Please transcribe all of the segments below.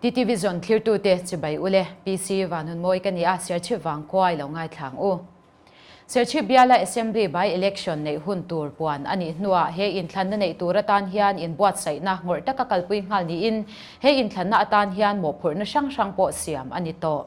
TT Vision thlirtute chibai ule, PC Vanhunmawi ka ni a, Serchhip Vangkhua i lo ngaithlang u. Serchhip biala Assembly by-election neih hun tur puan a nih hnuah he inthlanna neih tur atan hian inbuatsaihna ngawrh taka kalpui nghal niin he inthlanna atan hian mawhphurhna hrang hrang pawh siam a ni tawh.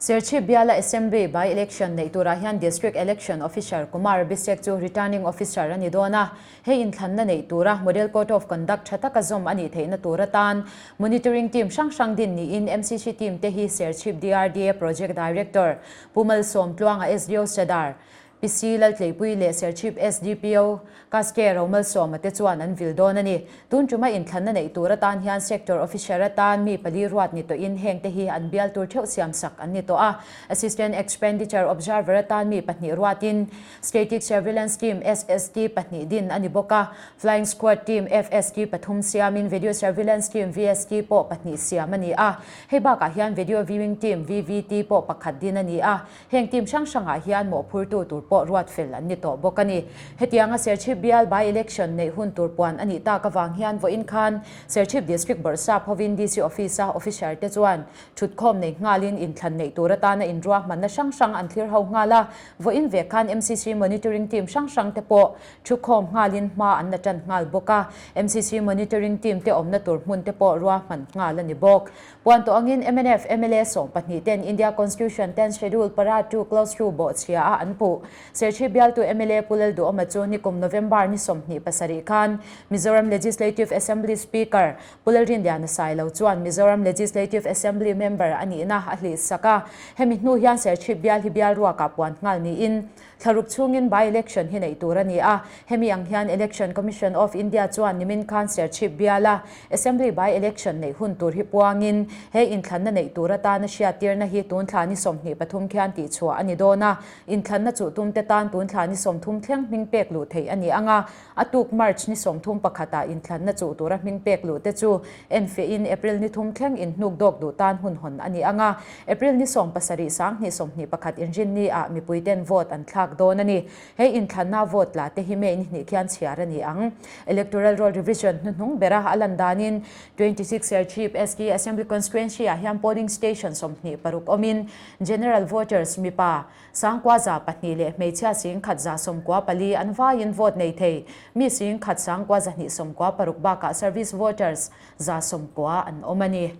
Serchhip biala Assembly by-election neih turah hian District Election Officer Kumar Abhishek chu Returning Officer a ni dawn a, he inthlanna neih tura Model Code of Conduct tha taka zawm a nih theihna tur atan Monitoring Team hrang hrang din niin MCC Team te hi Serchhip DRDA Project Director Pu Malsawm Tluanga SDO Sadar, PC Laltleipui leh Serchhip SDPO Kaske Romalsawma te chuan an vil dawn a ni. Tun tuma inthlanna neih tur atan hian Sector Officer atan mi pali ruat ni tawhin heng te hi an bial tur theuh siamsak an ni tawh a. Assistant Expenditure Observer atan mi pahnih ruatin Static Surveillance Team, SST, pahnih din a ni bawk a. Flying Squad Team, FST, pathum siamin Video Surveillance Team, VST, pawh pahnih siam a ni a. Hei bakah hian Video Viewing Team, VVT, pawh pakhat din a ni a, heng team hrang hrangah hian mawhphurtu tur pawh ruat fel an ni tawh bawk a ni. Hetianga Serchhip bial by-election neih hun tur puan a nih tak avang hian vawiin khan Serchhip District Bawrhsap hovin DC Office-a officer te chuan thutkhawm nei nghalin inthlan neih tur atana inruahmanna hrang hrang an thlir ho nghal a, vawiin vek khan MCC Monitoring Team hrang hrang te pawh Thukhawm nghalin hma an la tan nghal bawk a, MCC Monitoring Team te awmna tur hmun te pawh ruahman nghal a ni bawk. Puan tawh angin mnf mla 12 ten India Constitution 10 Schedule para 2 Clause 2 bawhchhia a an puh. Serchhip bialtu mla Pu Lalduhawma chu nikum November ni 27 khan Mizoram Legislative Assembly Speaker Pu Lalrinliana Sailo chuan Mizoram Legislative Assembly member a nihna a hlihsak a, hemi hnu hian Serchhip bial hi bial ruakah puan nghal niin Thlaruk chhungin by-election hi neih tur a ni a, hemi ang hian Election Commission of India chuan nimin khan Serchhip biala Assembly by-election neih hun tur hi puangin he inthlanna neih tur atana hriattirna hi tun thla ni 23 khian tihchhuah a ni dawn a, inthlanna chuh tumte tan tun thla ni 30 thleng hming pek luh theih a ni ang a, a tuk March ni 31 ah inthlanna chuh tura hming pek luh te chu enfiahin April ni thum thleng inhnuk dawk duh tan hun hawn a ni ang a, April ni 17 2021 inrinni ah mipui ten vote an thlak dawn a ni. He inthlanna vote tla te hi May ni hnih khian chhiar a ni ang. Electoral Roll Revision hnuhnung bera a lan danin 26 Serchhip ST Assembly Constituency ah hian polling station 26 awmin General Voters mipa 9002 leh hmeichhia 1194 an vaiin vote nei thei. Mi 11,296 bakah service voters 190 an awm a ni.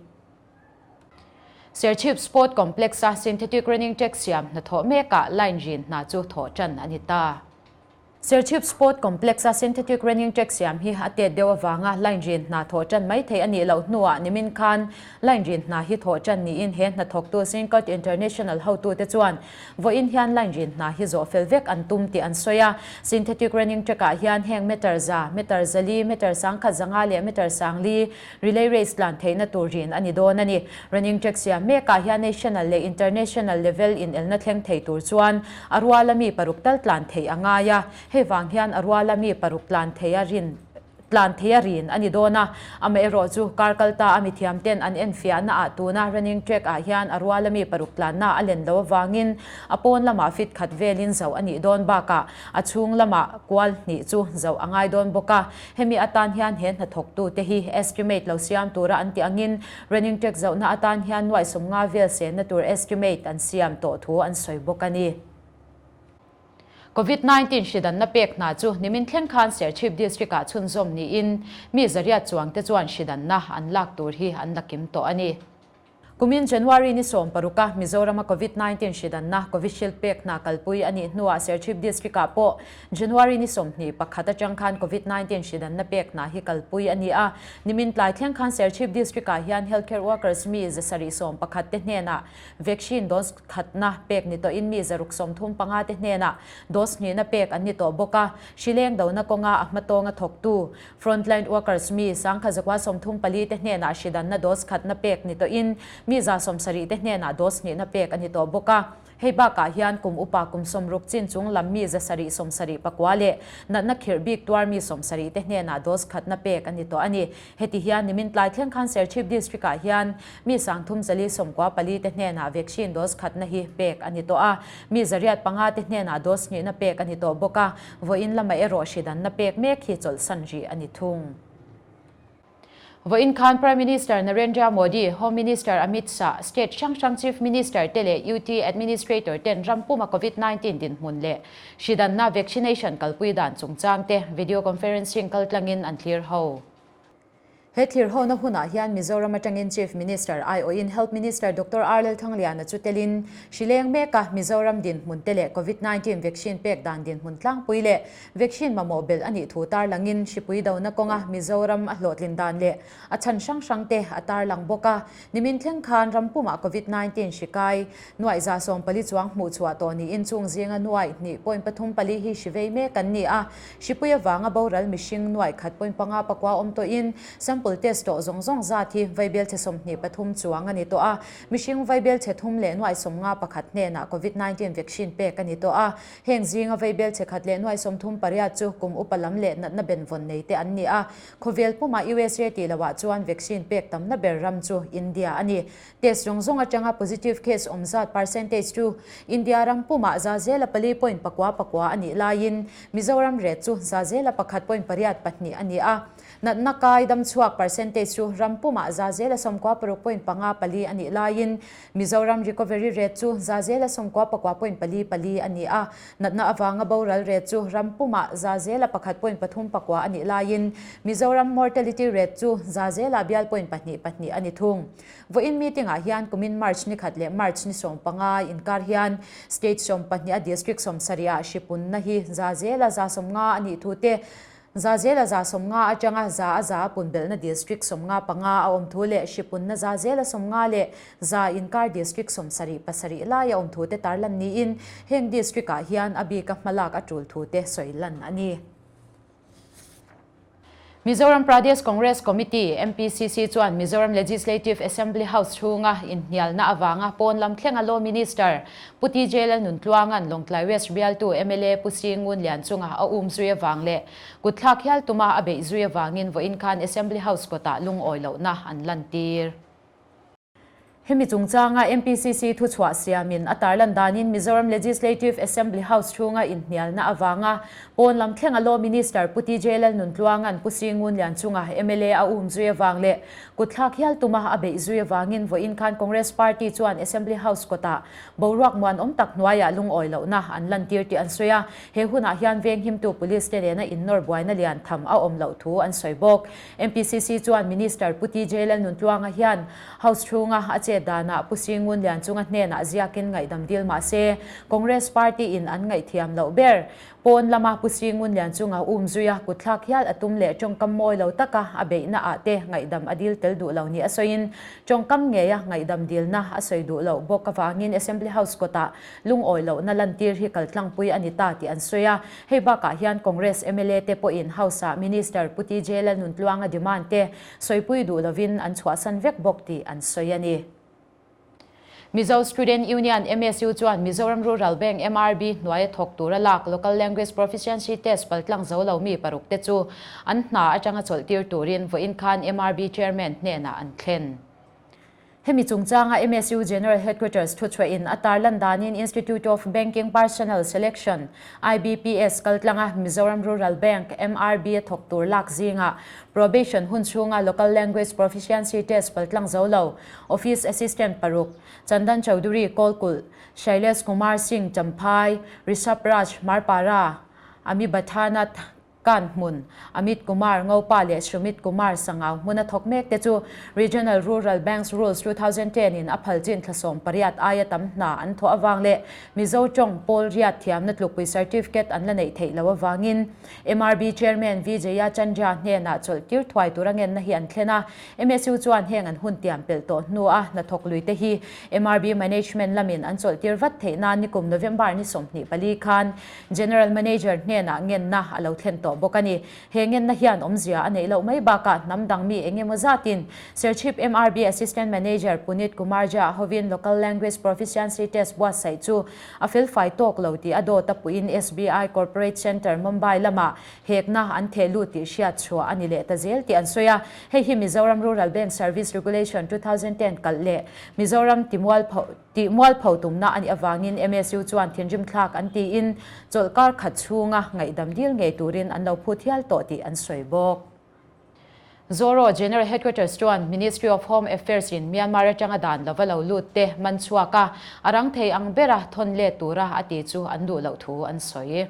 Serchhip Sport Complex-a synthetic running track siam hnathawh mekah line rin hna chu thawh tan a ni ta. Serchhip Sport Complex-a synthetic running track siam hi a tet deuh avanga line rin hna thawh tan mai thei a nih loh hnuah nimin khan line rin hna hi thawh tan niin he hnathawktu Syncot International hotute chuan Vawiin hian line rin hna hi zawh fel vek an tum tih an sawi a. Synthetic running track ah hian heng meter za, meter zali, meter sangkhat zanga leh meter sangli relay race tlan theihna tur rin a ni dawn a ni. Running track siam mekah hian national leh international level inelna thleng thei tur chuan a ruala mi paruk tal tlan theih a ngai a. Hei vang hian a ruala mi paruk tlan thei a rin Tlan thei a rin a ni dawn a, amaherawh chu kar kal ta a mithiam ten an enfiahna ah tuna running track ah hian a rual ami paruk tlanna a len lo avangin a pawn lamah fit khat velin zoh a nih dawn bakah a chhung lamah kual hnih chu zoh a ngai dawn bawk a. Hemi atan hian he hnathawktu te hi estimate lo siam tura an tih angin running track zohna atan hian nuaih 50 vel senna tur estimate an siam tawh thu an sawi bawk a ni. Covid 19 hridanna pek hna chu nimin thleng khan Serchhip District ah chhunzawm niin mi zariat chuang te chuan hridanna an lak tur hi an la kim tawh a ni. Kumin January ni 16 a Mizoram a Covid 19 hridanna Covishield pek hna kalpui a nih hnuah Serchhip District ah pawh January ni 21 atang khan Covid 19 hridanna pek hna hi kalpui a ni a. Nimin tlai thleng khan Serchhip District ah hian Healthcare Workers mi 711 te hnenah Vaccine dose khatna pek ni tawhin mi 635 te hnenah dose hnihna pek an ni tawh bawk a. Hrileng dona kawnga a hmatawnga thawktu frontline workers mi 1134 te hnenah hridanna dose khatna pek ni tawhin mi 70 te hnenah dose hnihna pek a ni tawh bawk a. Hei bakah hian kum upa kum 60 chin chung lam mi 779 leh natna khirh bik tuar mi 70 te hnenah dose khatna pek a ni tawh a ni. Heti hian nimin tlai thleng khan Serchhip District ah hian mi 3094 te hnenah vaccine dose khatna hi pek a ni tawh a, mi 805 te hnenah dose hnihna pek a ni tawh bawk a, vawiin lamah erawh hridanna pek mek hi chawlhsan rih a ni thung. Vawiin khan Prime Minister Narendra Modi, Home Minister Amit Shah, State hrang hrang Chief Minister te leh UT Administrator ten ram puma Covid 19 dinhmun leh hri danna vaccination kalpui dan chungchang te video conferencing kaltlangin an thlir ho. He thlir hona hunah hian Mizoram atangin Chief Minister aiawhin Health Minister Doctor R Lalthangliana chu telin hri leng meka Mizoram dinhmun te leh Covid 19 vaccine pek dan dinhmun tlangpui leh Vaccine mamawh belh a nih thu tarlangin hripui dona kawnga Mizoram a hlawhtlin dan leh a chhan hrang hrang te a tarlang bawk a. Nimin thleng khan ram pumah Covid 19 hri kai nuaih 140 chuang hmuh chhuah tawh niin chung zinga nuaih hnih point pathum pali hi hri vei mek an ni a. Hripui avanga boral mihring nuaih khat point panga pakua awm tawhin sample test tawh zawng zawng zat hi vaibel chhe 23 chuang a ni tawh a. Mihring vaibel chhe thum leh nuaih 51 hnenah Covid 19 vaccine pek a ni tawh a. Heng zinga vaibel chhe khat leh nuai 38 chu kum upa lam leh natna benvawn nei te an ni a. Khawvel pumah USA tih lohah chuan vaccine pek tamna ber ram chu India a ni. Test zawng zawng atanga positive case awm zat percentage chu India ram pumah za zela pali point pakua pakua a nih laiin Mizoram rate chu za zela pakhat point pariat pahnih a ni a. Natna kai damchhuak percentage chu ram pumah za zela 96 point panga pali a nih laiin Mizoram recovery rate chu za zela 99 point pali pali a ni a. Natna avanga boral rate chu ram pumah za zela pakhat point pathum pakua a nih laiin Mizoram mortality rate chu za zela bial point pahnih pahnih a ni thung. Vawiin meeting ah hian kumin March ni khat leh March ni 15 inkar hian state 12 a district 70 ah hripunna hi za zela 150 a nih thu te Za zela 150 atanga za a za a pun belhna district 55 a awm thu leh hripunna za zela 50 leh za inkar district 77 lai a awm thu te tarlan niin heng district ah hian a bika hmalak a tul thu te sawi lan a ni. Mizoram Pradesh Congress Committee, MPCC, chuan Mizoram Legislative Assembly House chhunga inhnialna avanga pawn lam thlenga Law Minister Pu TJ Lalnuntluanga'n Lawngtlai West bialtu mla Pu Singun Lianchunga a um zui avang leh kutthlak hial tuma a beih zui avangin vawiin khan Assembly House kawtah lungawi lohna an lantir. Hemi chungchanga MPCC thuchhuah siamin a tarlan danin Mizoram Legislative Assembly House chhunga inhnialna avanga pawn lam thlenga Law Minister Pu TJ Lalnuntluanga'n Pu Singun Lianchunga mla a um zui avang leh Kutthlak hial tuma a beih zui avangin vawiin khan Congress Party chuan Assembly House kawtah boruak muanawm tak hnuaiah lungawi lohna an lantir tih an sawi a. He hunah hian venghimtu Police te nena innawr buaina lian tham a awm loh thu an sawi bawk. MPCC chuan Minister Pu TJ Lalnuntluanga hian House chhunga a chet danah Pu Singun Lianchunga hnenah ziakin ngaihdam dil mah se Congress Party in an ngaihthiam loh ber. Pawn lama Pu Singun Lianchunga um zuia kutthlak hial a tum leh tawngkam mawi lo taka a beihna ah te ngaihdam a dil tel duh lo ni a sawiin tawngkam ngeia ngaihdam dilna a sawi duh loh bawk avangin Assembly House kawtah lungawi lohna lantir hi kaltlangpui a ni ta tih an sawi a. Hei bakah hian Congress mla te pawhin House ah Minister Pu TJ Lalnuntluanga demand te sawipui duh lovin an chhuahsan vek bawk tih an sawi a ni. Mizo Student Union, MSU, chuan Mizoram Rural Bank, MRB, hnuaia thawk tura lak Local Language Proficiency Test paltlang zo lo mi paruk te chu an hna atanga chawlh tir turin vawiin khan MRB Chairman hnenah an thlen. Hemi chungchanga MSU General Headquarters thuchhuahin a tarlan danin Institute of Banking Personnel Selection, IBPS, kaltlanga Mizoram Rural Bank, MRB, a thawk tur lak zingah Probation hun chhunga Local Language Proficiency Test paltlang zo lo Office Assistant paruk, Chandan Chaudhary, Kawlkulh, Shailesh Kumar Singh, Champhai, Rishabh Raj, Marpara, Ami Bathanath, Kanhmun, Amit Kumar, Ngopa leh Sumit Kumar Sangau hmuna thawk mek te chu Regional Rural Banks Rules 2010 in a phal chin thla 18 aia tam hna an thawh avang leh Mizo tawng pawl riat thiamna tlukpui certificate an la neih theih loh avangin MRB Chairman Vijaya Chandra hnenah chawlh tir thuai tura ngenna hi an thlen a. MSU chuan heng an hun tiam pelh tawh hnua hnathawk lui te hi MRB Management lamin an chawlh tir vat theih nan nikum November ni 24 khan General Manager hnenah ngenna a lo thlen tawh bawk a ni. He ngenna hian awmzia a neih loh mai bakah hnam dang mi eng emaw zatin Serchhip MRB Assistant Manager Punit Kumar Jha hovin Local Language Proficiency Test buatsaih chu a felfai tawk lo tih a dawt a puhin SBI Corporate Centre Mumbai lamah hekna an theh lut tih hriat chhuah a ni leh ta zel tih an sawi a. Hei hi Mizoram Rural Bank Service Regulation 2010 kalh leh Mizoram tih mualpho tumna a nih avangin MSU chuan thinrim thlak an tiin chawlhkar khat chhunga ngaihdam dil ngei turin an lo phut hial tawh tih an sawi bawk. Zoro General Headquarters chuan Ministry of Home Affairs in Myanmar atanga dan lova lo lut te man chhuak a, a rang thei ang bera thawn let tura a tih chu an duh loh thu an sawi.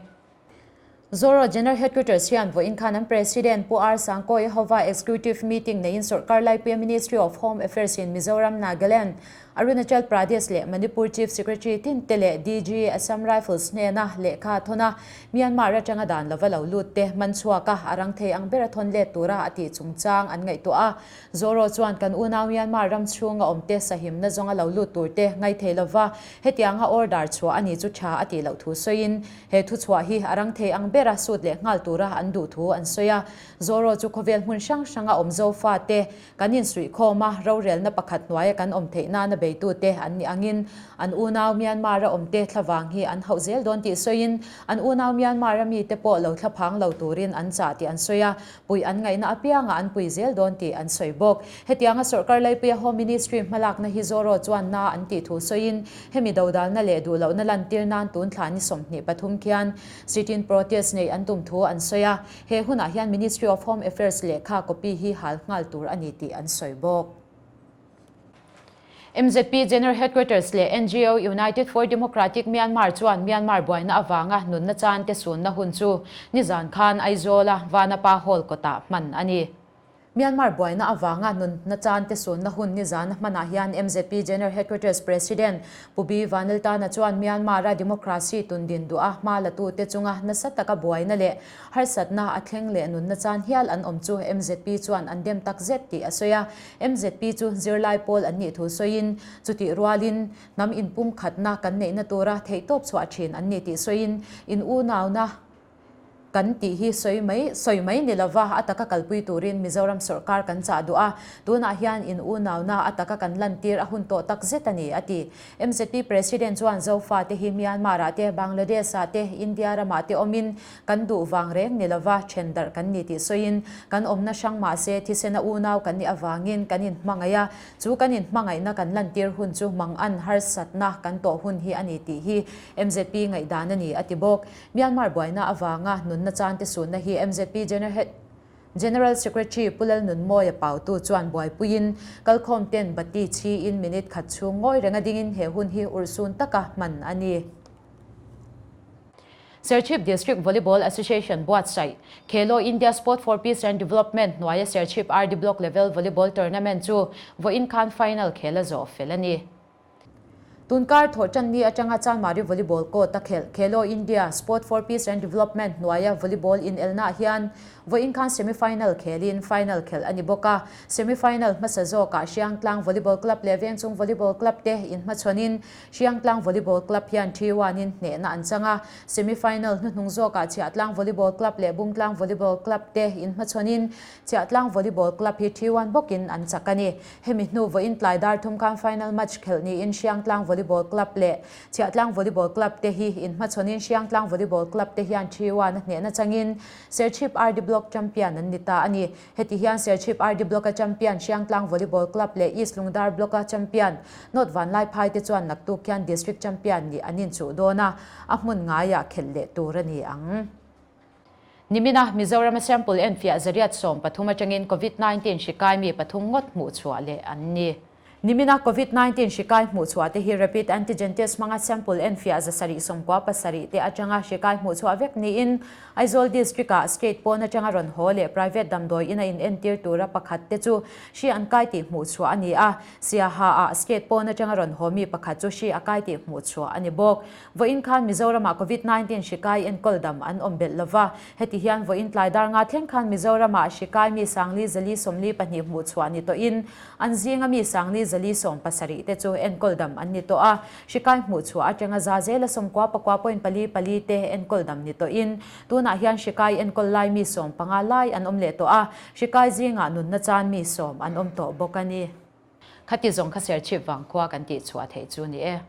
Zoro General Headquarters hian vawiin khan an President Pu R Sangkawi hova Executive Meeting neiin sawrkar laipuia Ministry of Home Affairs in Mizoram, Nagaland, Arunachal Pradesh leh Manipur Chief Secretary tin te leh DG Assam Rifles hnena lehkha a thawn a, Myanmar atanga dan lova lo lut te man chhuak a, a rang thei ang bera thawn let tura a tih chungchang an ngaihtuah a. Zoro chuan kan unau Myanmar ram chhunga awm te sahimna zawnga lo lut tur te ngaithei lova hetianga order chhuah a ni chu tha a tih loh thu sawiin he thuchhuah hi a rang thei ang bera sut leh nghal tura an duh thu an sawi a. Zoro chu khawvel hmun hrang hranga awm zofa te Kan insuihkhawm a, rorelna pakhat hnuaia kan awm theih nana beitute an nih angin an unau Myanmar-a awmte thlavang hi an hauh zel dawn tih sawiin an unau Myanmar-a mite pawh lo thlaphang lo turin an chah tih an sawi a, puih an ngaihna apiangah an pui zel dawn tih an sawi bawk. Hetianga sawrkar laipuia Home Ministry hmalakna hi Zoro chuan na an tih thu sawiin hemi dodalna leh duhlohna lantir nan tun thla ni 23 khian sit-in protest neih an tum thu an sawi a. He hunah hian Ministry of Home Affairs lehkha copy hi hal nghal tur a ni tih an sawi bawk. MZP General Headquarters leh NGO United for Democratic Myanmar chuan Myanmar buaina avanga nunna chan te sunna hun chu nizan khan Aizawl-a Vanapa Hall kawtah hman a ni. Myanmar buaina avanga nunna chan te sunna hun nizan a hmanah hian MZP General Headquarters President Pu B Vanlaltana chuan Myanmar-a democracy tundin duh a hma latute chunga nasa taka buaina leh harsatna a thleng leh nunna chan hial an awm chu MZP chuan an dem tak zet tih a sawi a. MZP chu zirlai pawl an nih thu sawiin chutih rualin hnam inpumkhatna kan neihna tura theihtawp chhuah thin an ni tih sawiin in unauna Kan tih hi sawi mai sawi mai ni lova a taka kalpui turin Mizoram sawrkar kan chah duh a, tunah hian in unauna a taka kan lantir a hun tawh tak zet a ni, a ti. MZP President chuan Zofa te hi Myanmar-ah te, Bangladesh-ah te, India ramah te awmin kan duh vang reng ni lova then darh kan ni tih sawiin kan awmna hrang mahse thisena unau kan nih avangin kan inhmangaih a, chu kan inhmangaihna kan lantir hun chu mangan harsatna kan tawh hun hi a ni tih hi MZP ngaihdan a ni, a ti bawk. Myanmar buaina avanga nunna chante sunna hi MZP General Secretary Pu Lalnunmawia pautu chuan buaipuiin kalkhawm ten bati chhiin minute khat chhung ngawi renga dingin he hun hi urhsun taka hman a ni. Serchhip District Volleyball Association buatsaih Khelo India Sport for Peace and Development hnuaia Serchhip RD Block Level Volleyball Tournament chu vawiin khan final khel a zawh fel a ni. Tunkar thawh tan ni atanga Chanmari Volleyball Court a khelh Khelo India Sport for Peace and Development hnuaia volleyball inelnaah hian vawiin khan semi-final khelin final khelh a ni bawk a. Semi-final hmasa zawkah Hriangtlang Volleyball Club leh Vengchung Volleyball Club te inhmachhawnin Hriangtlang Volleyball Club hian 3-1 in hnehna an chang a. Semi-final hnuhnung zawkah Chhiahtlang Volleyball Club leh Bungtlang Volleyball Club te inhmachhawnin Chhiahtlang Volleyball Club hi 3-1 bawkin an chak a ni. Hemi hnu vawiin tlai dar thum khan final match khelh niin Hriangtlang Volleyball Club leh Chhiahtlang Volleyball Club te hi inhmachhawnin Hriangtlang Volleyball Club te hian 3-1 a hnehna changin Serchhip RD Block champion an ni ta a ni. Heti hian Serchhip RD Block-a champion Hriangtlang Volleyball Club leh East Lungdar Block-a champion North Vanlaiphai te chuan naktuk hian District champion nih an inchuh dawn a, a hmun ngaiah khelh leh tur a ni ang. Nimina Mizoram a sample enfiah 113 atangin Covid 19 hri kai mi pathum ngawt hmuh chhuah leh an ni. Nimina Covid 19 hri kai hmuh chhuah te hi rapid antigen test hmanga sample enfiah 797 te atanga hri kai hmuh chhuah vek niin Aizawl District ah state pawn atanga rawn haw leh private damdawi ina in entir tura pakhat te chu hri an kai tih hmuh chhuah a ni a, Siaha ah state pawn atanga rawn haw mi pakhat chu hri a kai tih hmuh chhuah a ni bawk. Vawiin khan Mizoramah Covid 19 hri kai enkawl dam an awm belh lova, heti hian vawiin tlai dar nga thleng khan Mizoramah hri kai mi 4442 hmuh chhuah ni tawhin an zinga mi 4470 te chu enkawl dam an ni tawh a, hri kai hmuh chhuah atanga za zela 99 point pali pali te enkawl dam ni tawhin tunah hian hri kai enkawl lai mi 15 lai an awm leh tawh a, hri kai zingah nunna chan mi 10 an awm tawh bawk a ni. Khati zawng kha Serchhip vangkhua kan tih chhuah theih chu ni e.